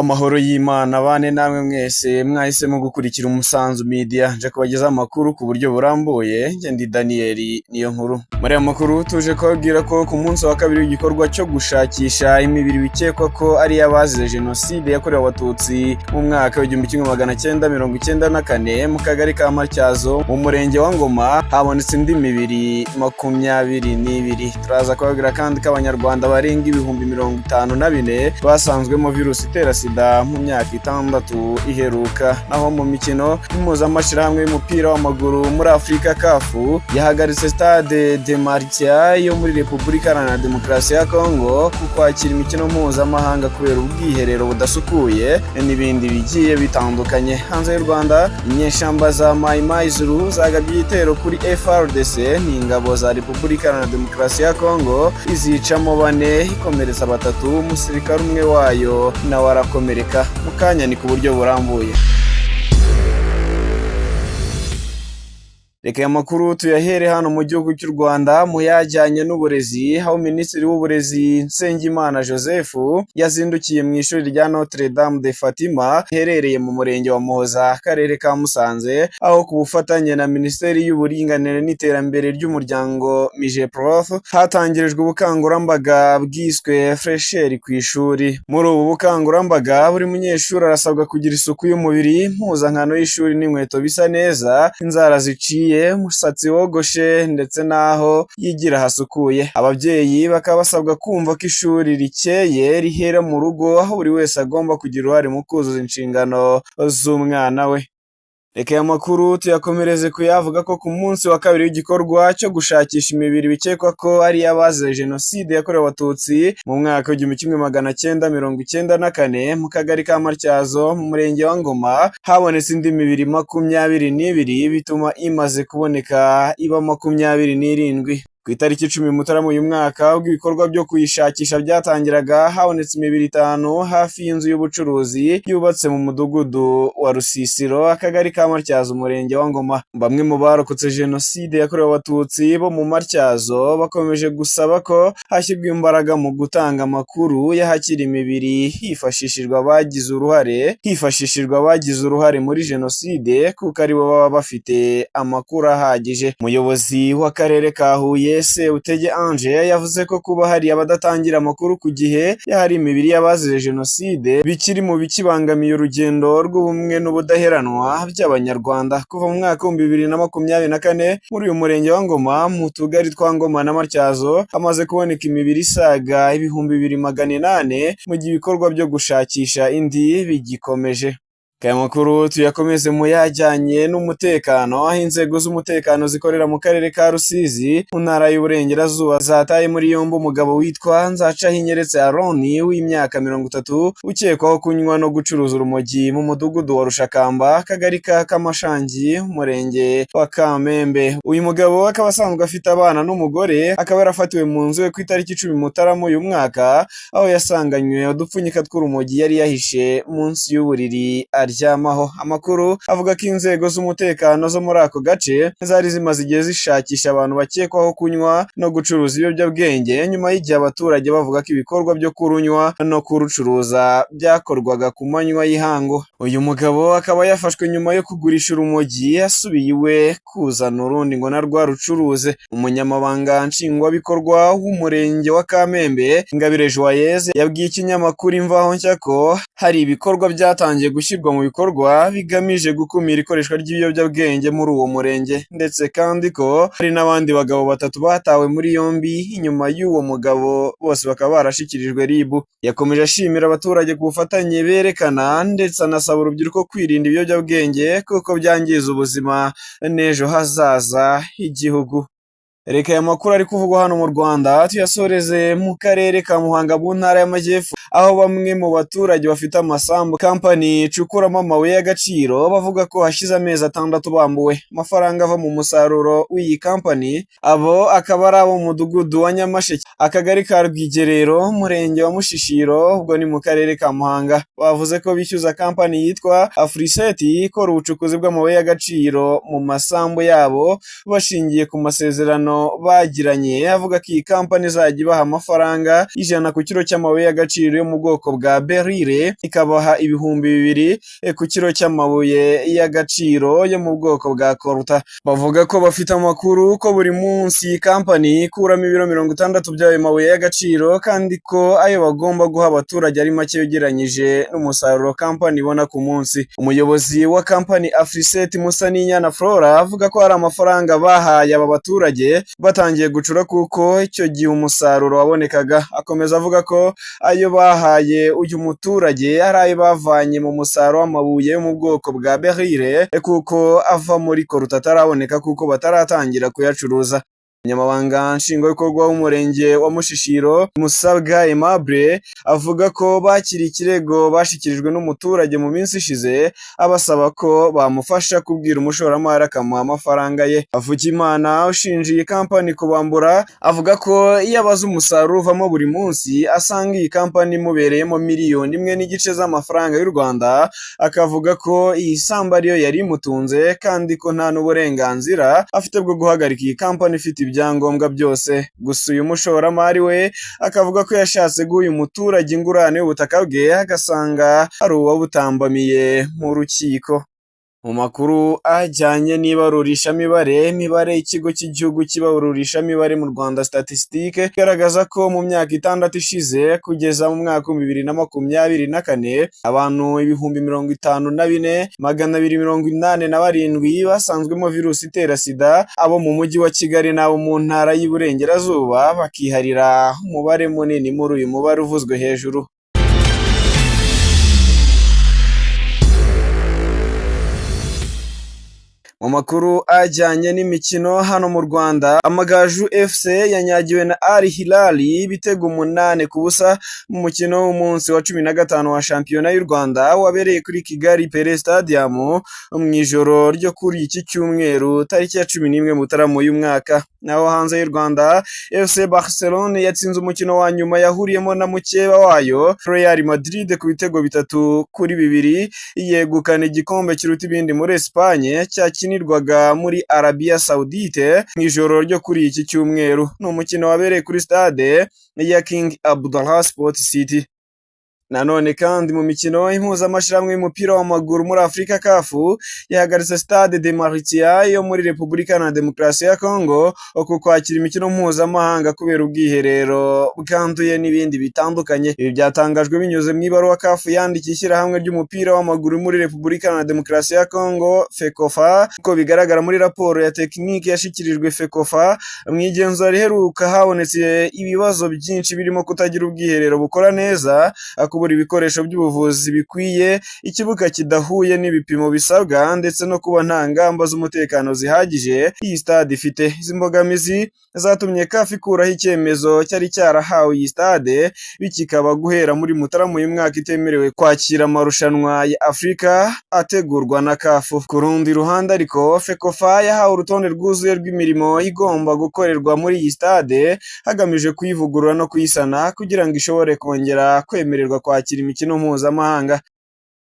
Amahoro y'Imana bane namwe mwese mwahisemo gukurikira Umusanzu Media, nje kubagezaho amakuru ku buryo burambuye. Njye ndi Daniel niyo nkuru. Muri aya makuru tuje kubabwira ko ku munsi wa kabiri w'igikorwa cyo gushakisha imibiri bikekwa ko ari iy'abazize Jenoside yakorewe Abatutsi mu mwaka w'1994 mu kagari ka Matyazo mu murenge wa Ngoma habonetse indi mibiri 22. Turaza kubabwira kandi ko Abanyarwanda barenga 54,000 basanzwemo virusi itera sida mu myaka 6 iheruka. Naho mu mikino impuzamashyirahamwe y'umupira w'amaguru muri Afurika CAF yahagaritse Stade de Martyrs yo muri Repubulika Iharanira Demokarasi ya Kongo ku kwakira imikino mpuzamahanga kubera ubwiherero budasukuye n'ibindi bigiye bitandukanye. Hanze y'u Rwanda, inyeshyamba za Mai Mai Zulu zagabye igitero kuri FARDC n'ingabo za Repubulika Iharanira Demokarasi ya Kongo, izicamo 4 ikomeretsa 3, umusirikare umwe wayo nawe arakomereka. Mu kanya ni ku buryo burambuye. Reka aya makuru tuyahere hano mu gihugu cy'u Rwanda mu yajyanye n'uburezi, aho Minisitiri w'Uburezi Nsengimana Joseph yazindukiye mu ishuri rya Notre Dame de Fatima riherereye mu murenge wa Muhoza, akarere ka Musanze, aho ku bufatanye na Minisiteri y'Uburinganire n'Iterambere ry'Umuryango MIGEPROF hatangirijwe ubukangurambaga bwiswe Fresheri ku ishuri. Muri ubu bukangurambaga buri munyeshuri arasabwa kugira isuku y'umubiri, impuzankano y'ishuri n'inkweto bisa neza, inzara ziciye, umusatsi wogoshe ndetse n'aho yigira hasukuye. Ababyeyi bakaba basabwa kumva ko ishuri rikeye rihera mu rugo, aho buri wese agomba kugira uruhare mu kuzuza inshingano z'umwana we. Reka aya makuru tuyakomereze kuyavuga ko ku munsi wa kabiri w'igikorwa cyo gushakisha imibiri bikekwa ko ari iy'abazize Jenoside yakorewe Abatutsi mu mwaka w'1994 mu kagari ka Matyazo mu murenge wa Ngoma habonetse indi mibiri 22, bituma imaze kuboneka iba 27. Ku itariki 10 Mutarama uyu mwaka ubwo ibikorwa byo kuyishakisha byatangiraga, habonetse imibiri 5 hafi y'inzu y'ubucuruzi yubatse mu mudugudu wa Rusisiro, akagari ka Matyazo, umurenge wa Ngoma. Bamwe mu barokotse Jenoside yakorewe Abatutsi bo mu Matyazo bakomeje gusaba ko hashyirwa imbaraga mu gutanga amakuru y'ahakiri imibiri hifashishijwe abagize uruhare muri Jenoside, kuko aribo baba bafite amakuru ahagije. Umuyobozi w'akarere ka Huye Sebutege Ange yavuze ko kuba hari abadatangira amakuru ku gihe y'ahari imibiri y'abazize Jenoside bikiri mu bikibangamiye urugendo rw'ubumwe n'ubudaheranwa by'Abanyarwanda. Kuva mu mwaka 2024 muri uyu murenge wa Ngoma mu tugari twa Ngoma na Matyazo hamaze kuboneka imibiri isaga 2800, mu gihe ibikorwa byo gushakisha indi bigikomeje. Aya makuru tuyakomeze mu yajyanye n'umutekano, aho inzego z'umutekano zikorera mu karere ka Rusizi mu ntara y'Uburengerazuba zataye muri yombi umugabo witwa Nzacahinyeretse Aroni w'imyaka 30 ukekwaho kunywa no gucuruza urumogi mu mudugudu wa Rushakamba, akagari ka Kamashangi, umurenge wa Kamembe. Uyu mugabo akaba asanzwe afite abana n'umugore, akaba yarafatiwe mu nzu ye ku itariki 10 Mutarama uyu mwaka, aho yasanganywe udupfunyika tw'urumogi yari yahishe munsi y'uburiri aryamaho. Amakuru avuga ko inzego z'umutekano zo muri ako gace zari zimaze igihe zishakisha abantu bakekwaho kunywa no gucuruza ibiyobyabwenge, nyuma y'igihe abaturage bavuga ko ibikorwa byo kurunywa no kurucuruza byakorwaga ku manywa y'ihangu. Uyu mugabo akaba yafashwe nyuma yo kugurisha urumogi yasubiye iwe kuzana urundi ngo narwo arucuruze. Umunyamabanga nshingwabikorwa w'umurenge wa Kamembe, Ingabire Joyeuse, yabwiye ikinyamakuru Imvaho Nshya ko hari ibikorwa byatangiye gushyirwa mu bikorwa bigamije gukumira ikoreshwa ry'ibiyobyabwenge muri uwo murenge, ndetse kandi ko hari n'abandi bagabo 3 batawe muri yombi inyuma y'uwo mugabo, bose bakaba barashikirijwe RIB. Yakomeje ashimira abaturage ku bufatanye berekana, ndetse anasaba urubyiruko kwirinda ibiyobyabwenge kuko byangiza ubuzima n'ejo hazaza h'igihugu. Reka aya makuru ari kuvugwa hano mu Rwanda tuyasoreze mu karere ka Muhanga mu ntara y'Amajyepfo, aho bamwe mu baturage bafite amasambu kampani icukuramo amabuye y'agaciro bavuga ko hashize amezi 6 bambuwe amafaranga ava mu musaruro w'iyi kampani. Abo akaba ari abo mu mudugudu wa Nyamasheke, akagari ka Rwigerero, umurenge wa Mushishiro, ubwo ni mu karere ka Muhanga. Bavuze ko bishyuza kampani yitwa Afriseti ikora ubucukuzi bw'amabuye y'agaciro mu masambu yabo bashingiye ku masezerano bagiranye, avuga ko iyi kampani izajya ibaha amafaranga 100 ku kiro cy'amabuye y'agaciro y'agaciro yo mu bwoko bwa beryl, ikabaha 2000 ku kiro cy'amabuye y'agaciro yo mu bwoko bwa coltan. Bavuga ko bafite amakuru ko buri munsi iyi kampani ikuramo ibiro 60 by'ayo mabuye y'agaciro, kandi ko ayo bagomba guha abaturage ari make ugereranyije n'umusaruro kampani ibona ku munsi. Umuyobozi wa kampani Afriset Musaninyana Flora avuga ko hari amafaranga bahaye aba baturage batangiye gucura kuko icyo gihe umusaruro wabonekaga. Akomeza avuga ko ayo bahaye uyu muturage ari ayo bavanye mu musaruro w'amabuye yo mu bwoko bwa beryl, kuko ava muri coltan ataraboneka kuko bataratangira kuyacuruza. Umunyamabanga Nshingwabikorwa w'Umurenge wa Mushishiro, Musabwa Aimable, avuga ko bakiriye ikirego bashyikirijwe n'umuturage mu minsi ishize, abasaba ko bamufasha kubwira umushoramari akamuha amafaranga ye. Havugimana ushinja iyi kampani kubambura, avuga ko iyo abaze umusaruro uvamo buri munsi asanga iyi kampani imubereyemo 1.5 miliyoni z'amafaranga y'u Rwanda, akavuga ko iyi sambu ariyo yari imutunze kandi ko nta n'uburenganzira afite bwo guhagarika iyi kampani ifite ibyangombwa byose. Gusa uyu mushoramari we akavuga ko yashatse guha uyu muturage ingurane y'ubutaka bwe, agasanga hari uwabutambamiye mu rukiko. Mu makuru ajyanye n'ibarurishamibare, imibare ikigo cy'igihugu cy'ibarurishamibare mu Rwanda Statistique igaragaza ko mu myaka 6 ishize kugeza mu mwaka wa 2024 abantu 54,287 basanzwemo virusi itera sida, abo mu mujyi wa Kigali n'abo mu ntara y'Iburengerazuba bakiharira umubare munini muri uyu mubare uvuzwe hejuru. Mu makuru ajyanye n'imikino hano mu Rwanda, Amagaju FC yanyagiwe na Al Hilal ibitego 8-0 mu mukino w'umunsi wa 15 wa shampiyona y'u Rwanda wabereye kuri Kigali Pele Stadium mu ijoro ryo kuri iki cyumweru tariki ya 11 Mutarama uyu mwaka. Naho hanze y'u Rwanda, FC Barcelone yatsinze umukino wa nyuma yahuriyemo na mukeba wayo Real Madrid ku bitego 3-2, yegukana igikombe kiruta ibindi muri Espagne cyakinirwaga muri Arabia Saudite mu ijoro ryo kuri iki cyumweru. Ni umukino wabereye kuri stade ya King Abdullah Sport City. Nanone kandi mu mikino impuzamashyirahamwe y'umupira w'amaguru muri Afurika CAF yahagaritse Stade de Martyrs yo muri Repubulika na Demokarasi ya Congo ku kwakira imikino mpuzamahanga kubera ubwiherero bwanduye n'ibindi bitandukanye. Ibi byatangajwe binyuze mu ibaruwa CAF yandikiye ishyirahamwe ry'umupira w'amaguru muri Repubulika na Demokarasi ya Congo FECOFA. Uko bigaragara muri raporo ya tekinike yashyikirijwe FECOFA, mu igenzura riheruka habonetse ibibazo byinshi birimo kutagira ubwiherero bukora neza, kubura ibikoresho by'ubuvuzi bikwiye, ikibuga kidahuye n'ibipimo bisabwa, ndetse no kuba nta ngamba z'umutekano zihagije iyi stade ifite. Izi mbogamizi zatumye CAF ikuraho icyemezo cyari cyarahawe iyi stade, bikikaba guhera muri Mutarama uyu mwaka itemerewe kwakira amarushanwa ya Afurika ategurwa na CAF. Ku rundi ruhande ariko, FECOFA yahawe urutonde rwuzuye rw'imirimo igomba gukorerwa muri iyi stade hagamijwe kuyivugurura no kuyisana kugira ngo ishobore kongera kwemererwa kwakira imikino mpuzamahanga.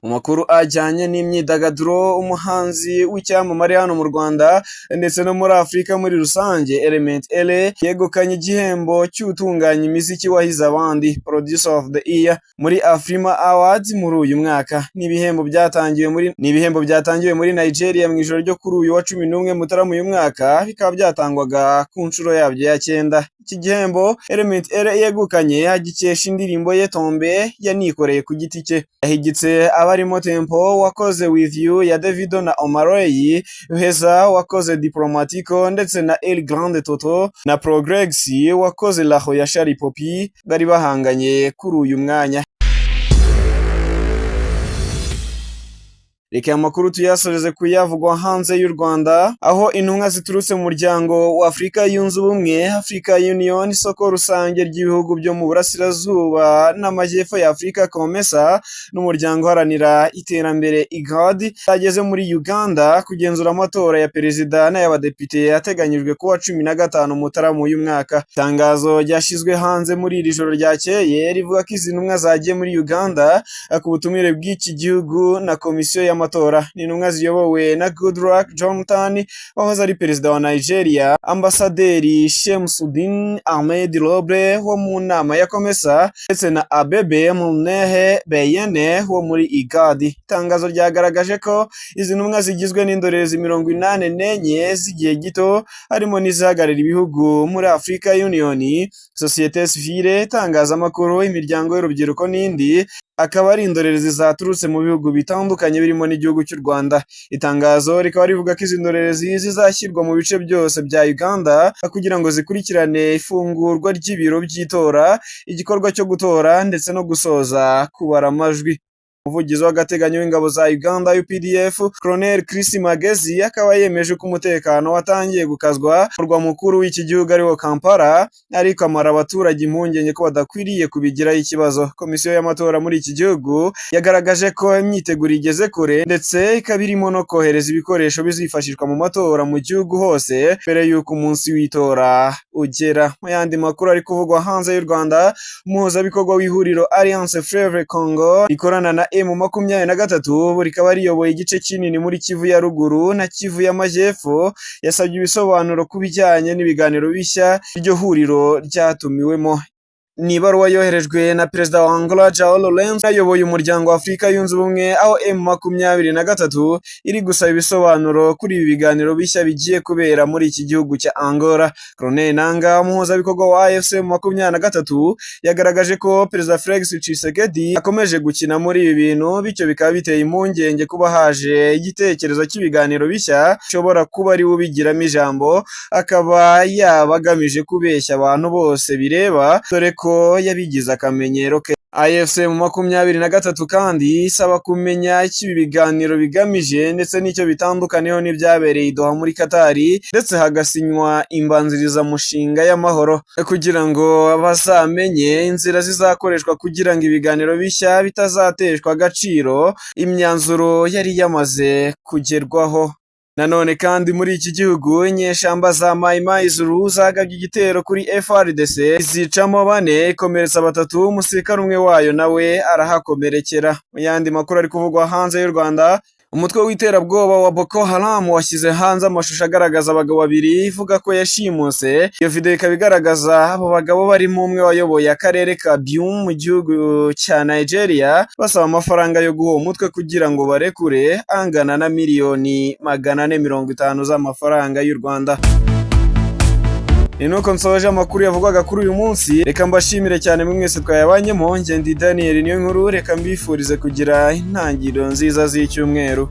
Mu makuru ajyanye n'imyidagaduro, umuhanzi w'icyamamare hano mu Rwanda ndetse no muri Afurika muri rusange, Element Eleeeh, yegukanye igihembo cy'utunganya imiziki wahize abandi, Producer of the Year, muri Afrima Awards muri uyu mwaka. Ni ibihembo byatangiwe muri Nigeria mu ijoro ryo kuri uyu wa 11 Mutarama uyu mwaka, bikaba byatangwaga ku nshuro yabyo ya 9. Iki gihembo Element Eleeeh yegukanye agikesha indirimbo ye Tombe yanikoreye ku giti cye. Yahigitse abarimo Tempo wakoze With You ya Davido na Omarley, Heza wakoze Diplomatico ndetse na El Grande Toto na Progrex wakoze Laho ya Shari Poppy bari bahanganye kuri uyu mwanya. Reka amakuru tuyasoreze kuyavugwa hanze y'u Rwanda, aho intumwa ziturutse mu muryango wa Afurika yunze ubumwe, Africa Union, isoko rusange ry'ibihugu byo mu burasirazuba n'amajyepfo ya Afurika COMESA, n'umuryango uharanira iterambere IGAD, bageze muri Uganda kugenzura amatora ya perezida n'ay'abadepite ateganyijwe kuwa 15 Mutarama uyu mwaka. Itangazo ryashyizwe hanze muri iri joro ryakeye rivuga ko izi ntumwa zagiye muri Uganda ku butumire bw'iki gihugu na komisiyo ya y'amatora. Ni intumwa ziyobowe na Goodluck Jonathan wahoze ari perezida wa Nigeria, Ambasaderi Shamsuddin Ahmed Roble wo mu nama ya COMESA ndetse na Abebe Muluneh Beyene wo muri IGAD. Itangazo ryagaragaje ko izi ntumwa zigizwe n'indorerezi 84 z'igihe gito, harimo n'izihagarariye ibihugu muri Africa Union, sosiyete sivile, itangazamakuru, imiryango y'urubyiruko n'indi, akaba ari indorerezi zaturutse mu bihugu bitandukanye birimo n'igihugu cy'u Rwanda. Itangazo rikaba rivuga ko izi ndorerezi zizashyirwa mu bice byose bya Uganda kugira ngo zikurikirane ifungurwa ry'ibiro by'itora, igikorwa cyo gutora ndetse no gusoza kubara amajwi. Umuvugizi w'agateganyo w'ingabo za Uganda UPDF, Colonel Chris Magezi, akaba yemeje ko umutekano watangiye gukazwa murwa mukuru w'iki gihugu ariwo Kampala, ariko amara abaturage impungenge ko badakwiriye kubigiraho ikibazo. Komisiyo y'amatora muri iki gihugu yagaragaje ko imyiteguro igeze kure, ndetse ikaba irimo no kohereza ibikoresho bizifashishwa mu matora mu gihugu hose mbere y'uko umunsi w'itora ugera. Mu yandi makuru ari kuvugwa hanze y'u Rwanda, umuhuzabikorwa w'ihuriro Alliance Fleuve Congo rikorana na M23, rikaba riyoboye igice kinini muri Kivu ya ruguru na Kivu y'amajyepfo, yasabye ibisobanuro ku bijyanye n'ibiganiro bishya iryo huriro ryatumiwemo. Ni ibaruwa yoherejwe na perezida wa Angola João Lourenço ayoboye umuryango wa Afurika yunze ubumwe, aho M23 iri gusaba ibisobanuro kuri ibi biganiro bishya bigiye kubera muri iki gihugu cya Angola. Colonel Nanga, umuhuzabikorwa wa AFC M23, yagaragaje ko perezida Felix Tshisekedi akomeje gukina muri ibi bintu, bityo bikaba biteye impungenge kuba haje igitekerezo cy'ibiganiro bishya bishobora kuba ari we ubigiramo ijambo, akaba yaba agamije kubeshya abantu bose bireba, dore ko yabigize akamenyero ke. AFC M23 kandi isaba kumenya icyo ibi biganiro bigamije ndetse n'icyo bitandukaniyeho n'ibyabereye i Doha muri Katari, ndetse hagasinywa imbanzirizamushinga y'amahoro kugira ngo bazamenye inzira zizakoreshwa kugira ngo ibiganiro bishya bitazateshwa agaciro imyanzuro yari yamaze kugerwaho. Nanone kandi muri iki gihugu, inyeshyamba za Mai Mai Zulu zagabye igitero kuri FARDC, zicamo bane, ikomeretsa batatu, umusirikare umwe wayo nawe arahakomerekera. Mu yandi makuru ari kuvugwa hanze y'u Rwanda, umutwe w'iterabwoba wa Boko Haram washyize hanze amashusho agaragaza abagabo babiri ivuga ko yashimuse. Iyo video ikaba igaragaza abo bagabo barimo umwe wayoboye akarere ka Biu mu gihugu cya Nigeria, basaba amafaranga yo guha uwo mutwe kugira ngo barekure, angana na miliyoni 450 z'amafaranga y'u Rwanda. Ni nuko nsoje amakuru yavugwaga kuri uyu munsi. Reka mbashimire cyane mwese twayabanyemo. Njye ndi Daniel Niyonkuru, reka mbifurize kugira intangiriro nziza z'icyumweru.